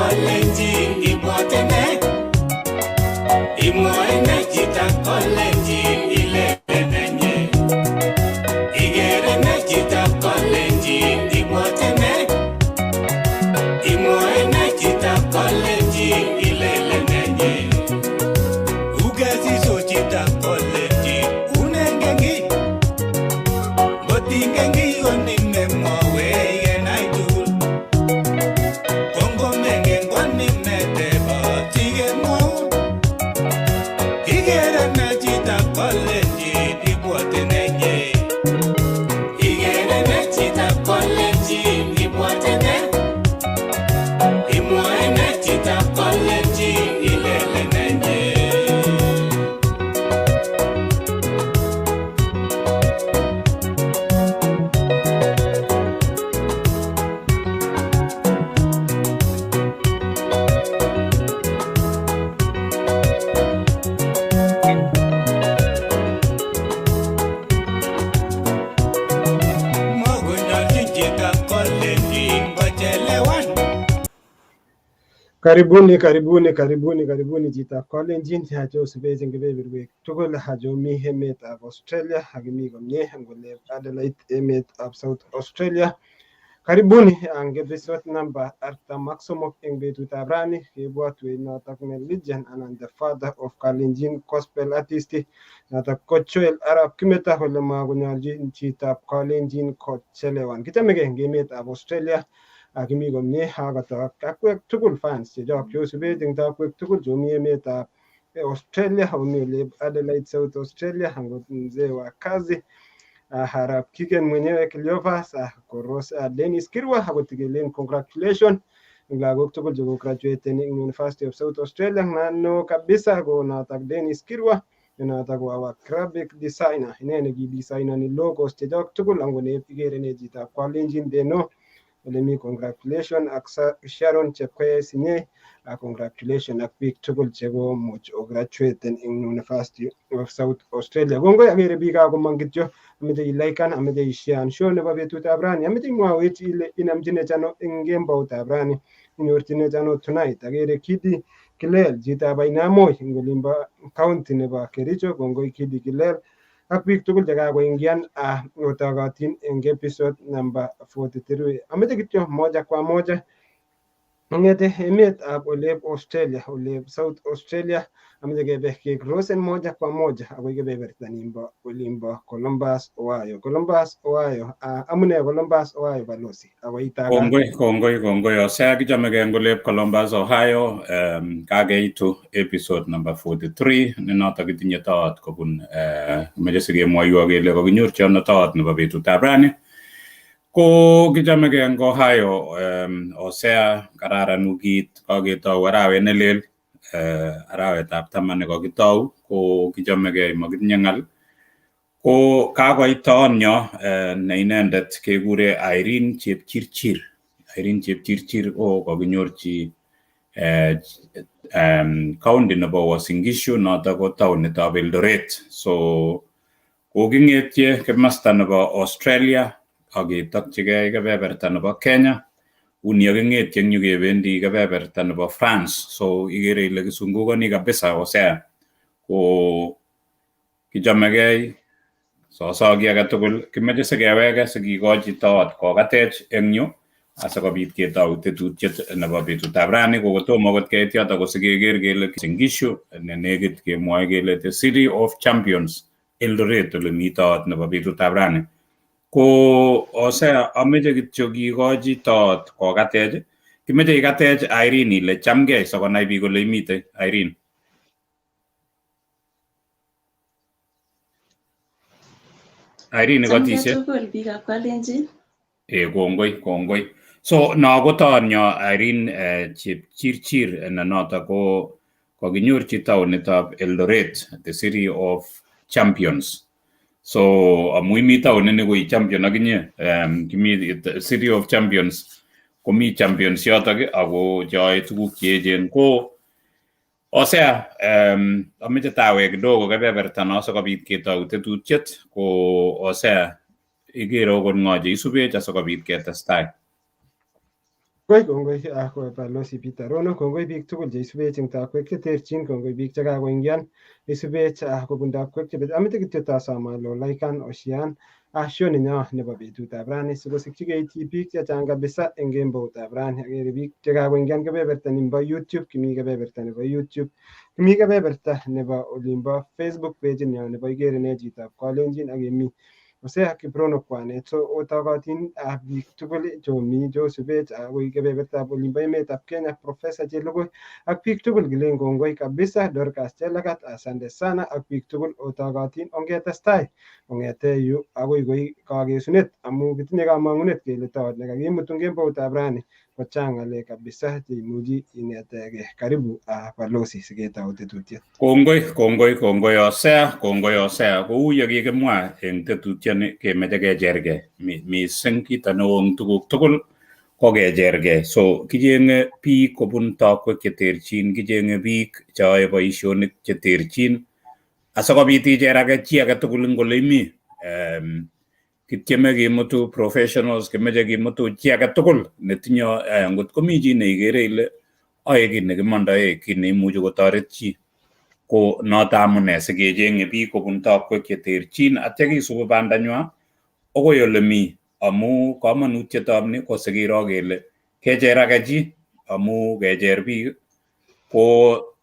Kalenjin ibwote ne? Imwoe ne chitab Kalenjin ilele nenye? Ikere ne chitab Kalenjin ibwote ne? Imwoe ne chitab Kalenjin ilele nenye? Ukesiso chitab Kalenjin unengen kiy? Ngot ingen kiy ko ni memwowech kenai tugul. Kongomengen ko ni metebot sikemwoun. Ikere ne chitab Kalenjin ibwote nenye? Ikere ne chitab Kalenjin ibwote ne? Imwoe ne chitab Kalenjin ilele nenye? Mokonyolchin chitab Kalenjin kochelewan. Karibuni, karibuni, karibuni, karibuni chitab Kalenjin cheosubech eng kebeberwek tugul achomi emetab Australia akimi komie eng olep Adelaide emetab South Australia. Karibuni ang episode number 43 eng betutab rani kebwotwech notok ne legend anan the father of Kalenjin gospel artist notok ko Joel Arap Kimeta kole makonyolchin chitab Kalenjin kochelewan. Kichamegei eng emetab Australia akimi komie akotok akwek tugul fans chechok cheosubech eng takwek tugul chomi emetab Australia akomi olep Adelaide South Australia angot mzee wa kazi Arap Kigen mwenyewe Cleophas Koros Dennis Kirwa akotikelen congratulation eng lagok tugul cheko graduaten eng University of South Australia nano kabisa ko notok Dennis Kirwa ne notok ko our graphic designer ine nekidesignani logos chechok tugul angot ikere ne chitab Kalenjin Deno ole mi congratulation ak Sharon Chepkoech sinye congratulation ak biik tugul chekomuch ograduaten eng University of South Australia. Kongoi akere biik kakomong kityo ameche iliken ameche isharean show nebo betutab rani ameche imwowech ile inomchinech ano eng kemboutab rani inyorchinech ano tonight akere Kidi Kilel chitab Ainamoi eng olimbo county nebo Kericho kongoi Kidi Kilel ak biik tugul chekakoingian otokotin eng episode number 43 ameche kityo moja kwa moja ng'ete emetab olep Australia olep South Australia ameche kebe kecrossen moja kwa moja akoi kebeberta nimbo olimbo Columbus Ohio. Columbus Ohio, amune Columbus Ohio balozi akoi itakat. Kongoi, kongoi, kongoi. Osea kichomegei eng olep Columbus, Ohio. Kakeitu episode number 43 ne notok kitinye toot kobun kimeche sikemwoiwo kele kokinyorchi ano toot nebo betutab rani. Ko kichomegei eng Ohio, Osea kararan wikit kaketou arawet nelel arawetab taman nekokitou ko kichomegei makitinye ng'al ko kakoit toonyo ne inendet kekure Irene Chepchirchir. Irene Chepchirchir ko kokinyorchi county nebo Uasin Gishu notok ko taonitab Eldoret. So koking'etye komasta nebo Australia ak ketokchigei kebeberta nebo Kenya. Uni kaking'etye eng yu kebendi kebeberta nebo France. So ikere ile kisungukoni kabisa Hosea. Ko kichomegei soso kiy age tugul kimeche sikeweke sikikochi toot kokatech eng yu asikobit ketou tetutiet nebo betutab rani ko kotomo akot keit yoto ko sikeker kele Uasin Gishu ne nekit kemwoe kele the city of champions Eldoret ole mi toot nebo betutab rani ko Hosea ameche kityo kikochi toot kokatech kimeche ikatech Irene ile chamgei sikonai biik kole imitei Irene. Irene Chamgei ikotishe tugul biikab Kalenjin. E kongoi kongoi. So no ko toonyo Irene Chepchirchir ne noto ko kokinyorchi taonitab Eldoret the city of champions. So amu imi taonit ni koi champion akinye kimi city of champions komi champions yotok ako cheyoe tuguk cheechen ko Osea ameche tawek kidogo kebeberta no sikobit ketou tetutiet ko Osea ikere okot ng'o cheisubech asikobit ketestai. Kongoi, kongoi ko Balozi Peter Rono, kongoi biik tugul cheisubech eng takwek cheterchin, kongoi biik chekakoingian isubech kobun takwek chebet. Ameche kityo tasom ale olaikan oshian show nenyo nebo betutab rani sikosikyi keityi biik chechang kabisa eng kemboutab rani. Akere biik chekakoingian kebeberta nimbo YouTube, kimi kebeberta nebo YouTube, kimi kebeberta nebo olimbo Facebook page nyo nebo Ikere Ne Chitab Kalenjin ak kemi Hosea Kiprono Kwanet. So otokotin biik tugul chomi chosubech akoi kebebertab olimbo emetab Kenya, Professor Chelugui ak biik tugul kilen kongoi kabisa, Dorcas Chelagat, asante sana ak biik tugul otokotin ongetestai kong'ete yu akoi koi kakesunet amu kitinye kamang'unet kele taot nekakimutun kemboutab rani kochang ng'alek kabisa cheimuchi inetegei. Karibu Balozi siketou tetutiet. Kongoi, kongoi, kongoi Hosea, kongoi Hosea. Kou yekikimwa eng tetutioni kemeche kechergei. Mising kito neo eng tuguk tugul ko kechergei. So kichenge biik kobun tokwek cheterchin, kichenge biik cheyoe boisionik cheterchin asikobit icher age chi age tugul eng ole imi. Kityeme kimutu professionals, kimeche kimutu chi age tugul netinye ngot komi chi neikere ile oe kit nekimondoe, kit neimuchi kotoret chi, ko noto amune sikechenge biik kobun tokwek cheterchin atya kisubi bandanywa akoi ole mi amu komonutietab ni ko sikiro kele kecher age chi amu kecher biik ko